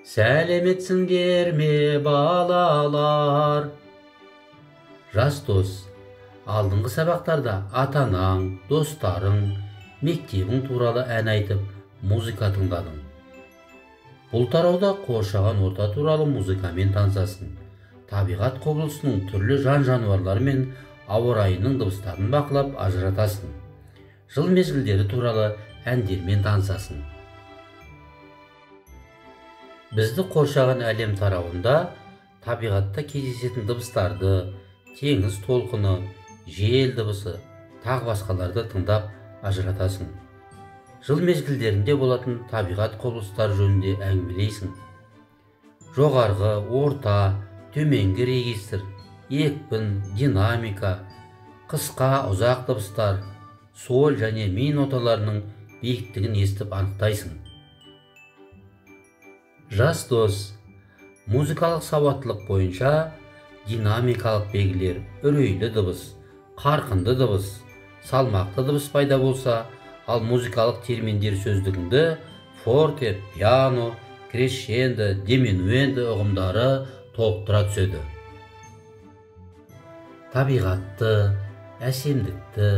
Сәлеметсіңдер ме, балалар? Жас дос, алдыңғы сабақтарда ата-анаң, достарың, мектебің туралы ән айтып, музыка тыңдадың. Бұл тарауда қоршаған орта туралы музыкамен танысасың. Табиғат құбылысының түрлі жан-жануарлары мен ауа райының дыбыстарын бақылап ажыратасың. Жыл мезгілдері туралы әндермен танысасың. Бізді қоршаған әлем тарауында табиғатта кездесетін дыбыстарды, теңіз толқыны, жел дыбысы, тағы басқаларды тыңдап ажыратасың. Жыл мезгілдерінде болатын табиғат құбылыстары жөнінде әңгімелейсің. Жоғарғы, орта, төменгі регистр, екпін, динамика, қысқа, ұзақ дыбыстар, соль және ми ноталарының биіктігін естіп анықтайсың. Жас дос, музыкалық сауаттылық бойынша динамикалық белгілер, үрейлі дыбыс, қарқынды дыбыс, салмақты дыбыс пайда болса, ал музыкалық терминдер сөздігіңді форте, пиано, крещендо, диминуэндо ұғымдары толықтыра түседі. Табиғатты, әсемдікті,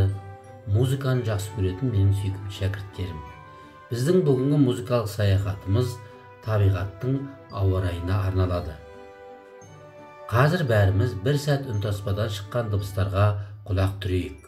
музыканы жақсы көретін менің сүйкімді шәкірттерім. Біздің бүгінгі музыкалық саяхатымыз табиғаттың ауа райына арналады. Қазір бәріміз бір сәт үнтаспадан шыққан дыбыстарға құлақ түрейік.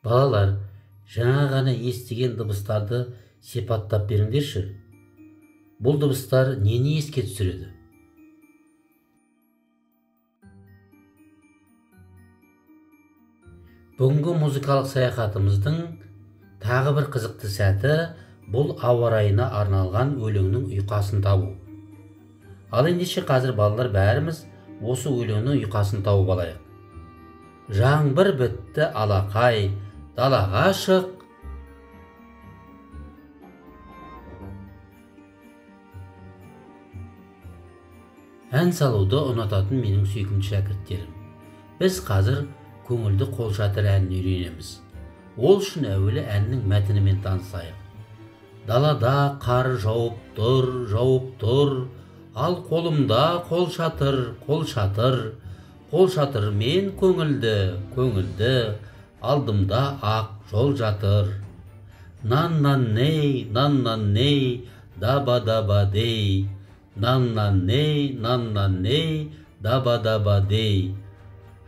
Балалар, жаңа ғана естіген дыбыстарды сипаттап беріңдерші. Бұл дыбыстар нені еске түсіреді? Бүгінгі музыкалық саяхатымыздың тағы бір қызықты сәті бұл ауа райына арналған өлеңнің ұйқасын табу. Ал ендеше қазір балалар бәріміз осы өлеңнің ұйқасын тауып алайық. Жаңбыр бітті алақай, далаға шық. Ән салуды ұнататын менің сүйкімді шәкірттерім. Біз қазір көңілді қолшатыр әнін үйренеміз. Ол үшін әуелі әннің мәтінімен танысайық. Далада қар жауып тұр, жауып тұр, ал қолымда қолшатыр, қолшатыр, қолшатырмен көңілді, көңілді, алдымда ақ жол жатыр. Нан-нан-ней, нан-нан-ней, даба-даба-дей. Нан-нан-ней, нан-нан-ней, даба-даба-дей.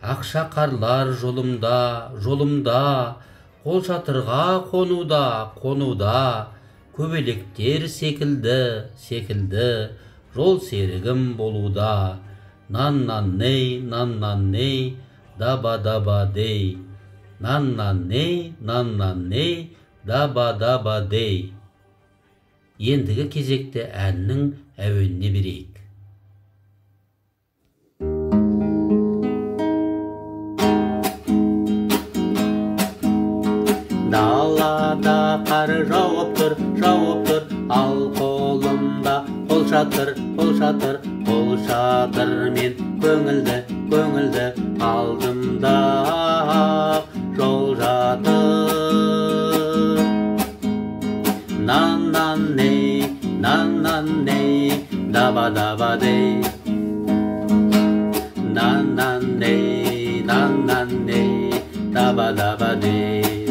Ақша қарлар жолымда, жолымда, қолшатырға қонуда, қонуда, көбелектер секілді, секілді, жол серігім болуда. Нан-нан-ней, нан-нан-ней, даба-даба-дей. Нан-нан-ней, нан-нан-ней, даба-даба-дей. Ендігі кезекті әннің әуеніне берейік. Далада қар жауып тұр, жауып тұр, ал қолымда қолшатыр, қолшатыр, қолшатырмен көңілді, көңілді, алдымда жол жатыр. Нан-нан-ней, нан-нан-ней, даба-даба-дей. Нан-нан-ней, нан-нан-ней, даба-даба-дей.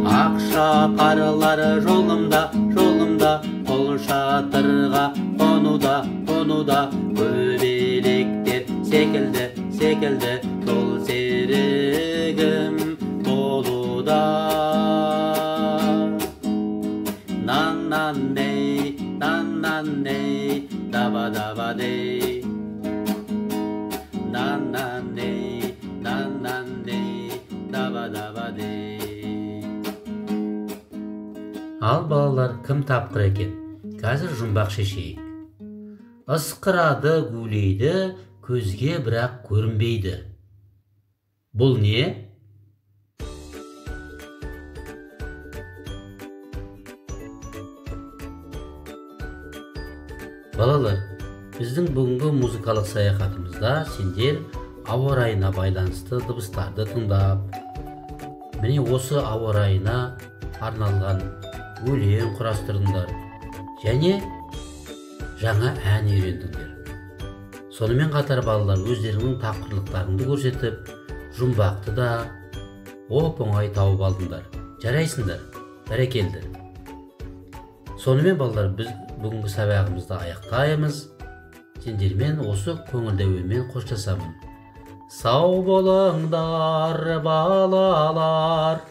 Ақша қарлар жолымда, жолымда, қолшатырға қонуда, қонуда, көбелектер секілді, секілді, жол серігім болуда. Нан-нан-ней, нан-нан-ней, даба-даба-дей. Нан-нан-ней, нан-нан-ней, даба-даба-дей. Ал балалар, кім тапқыр екен? Қазір жұмбақ шешейік. Ысқырады, гулейді, көзге бірақ көрінбейді. Бұл не? Балалар, біздің бүгінгі музыкалық саяхатымызда сендер ауа райына байланысты дыбыстарды тыңдап, міне осы ауа райына арналған өлең құрастырдыңдар және жаңа ән үйрендіңдер. Сонымен қатар балалар өздеріңнің тапқырлықтарыңды көрсетіп, жұмбақты да оп-оңай тауып алдыңдар. Жарайсыңдар, бәрекелді. Сонымен балалар, біз бүгінгі сабағымызды аяқтаймыз. Сендермен осы көңілді әуенмен қоштасамын. Сау болыңдар, балалар.